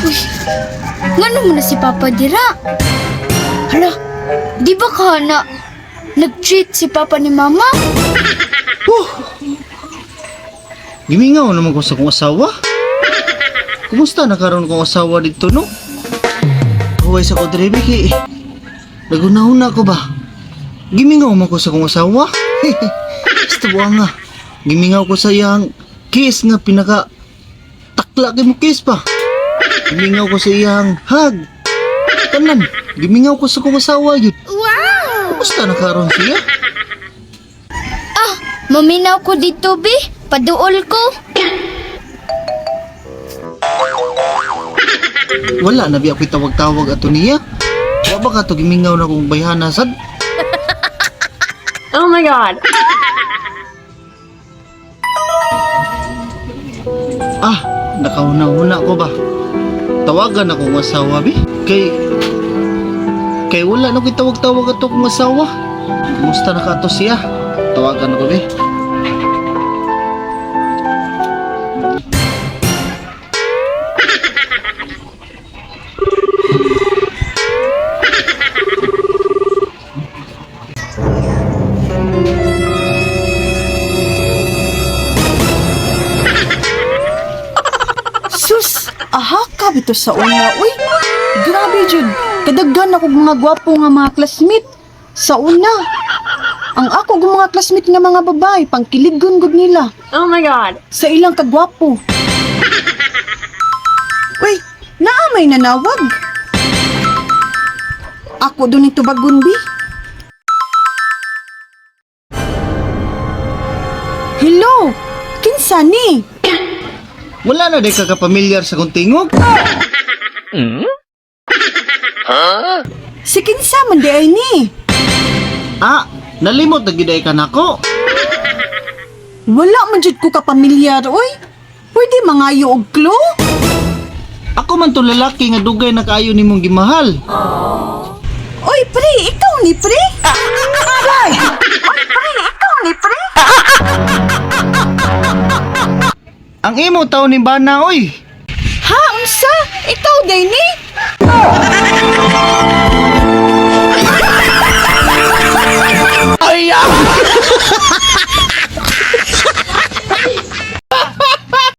Uy, ngano mo na si Papa dira? Hala, di ba ka na nag-cheat si Papa ni Mama? Gimingaw naman ko sa kong asawa. Kumusta na karon kong asawa dito, no? Huway sa ko drebe kay nagunahuna ko ba? Gimingaw man ko sa kong asawa. Basta buwa nga. Gimingaw ko sa iyang kiss nga pinaka takla kay mo kiss pa. Gimingaw ko sa iyang hug. Tanan, gimingaw ko sa kong asawa yun. Wow! Kumusta na karon siya? Ah, maminaw ko dito, be. Paduol ko. Wala na biya ako'y tawag-tawag ato niya. Wa ba ka to gimingaw na kong bayhana sad? Oh my God. Ah, nakahuna-huna ko ba? Tawagan ako ng asawa bi. Kay wala na ko'y tawag-tawag ato kong asawa. Kumusta na ka ato siya? Tawagan ako bi. Sus, aha ka bito sa una. Uy, grabe jud. Kadaghan ako mga gwapo nga mga classmate. Sa una. Ang ako ug mga classmate nga mga babae, pangkiligon gud nila Oh my God. sa ilang kagwapo. Uy, naa may nanawag. Ako doon ito bagun bi. Hello, kinsa ni? Wala na day ka kapamilyar sa kong tingog. Si kinsa man di ay ni? Ah, nalimot na giday ka nako. Wala man jud ko kapamilyar, oy. Pwede mangayo og clue? Ako man to lalaki nga dugay na kaayo nimong gimahal. Oy, pre, ikaw ni pre? Aray! Oy, pre, ikaw ni pre? Ang imo taon ni bana oy. Ha, unsa? Ikaw day ni?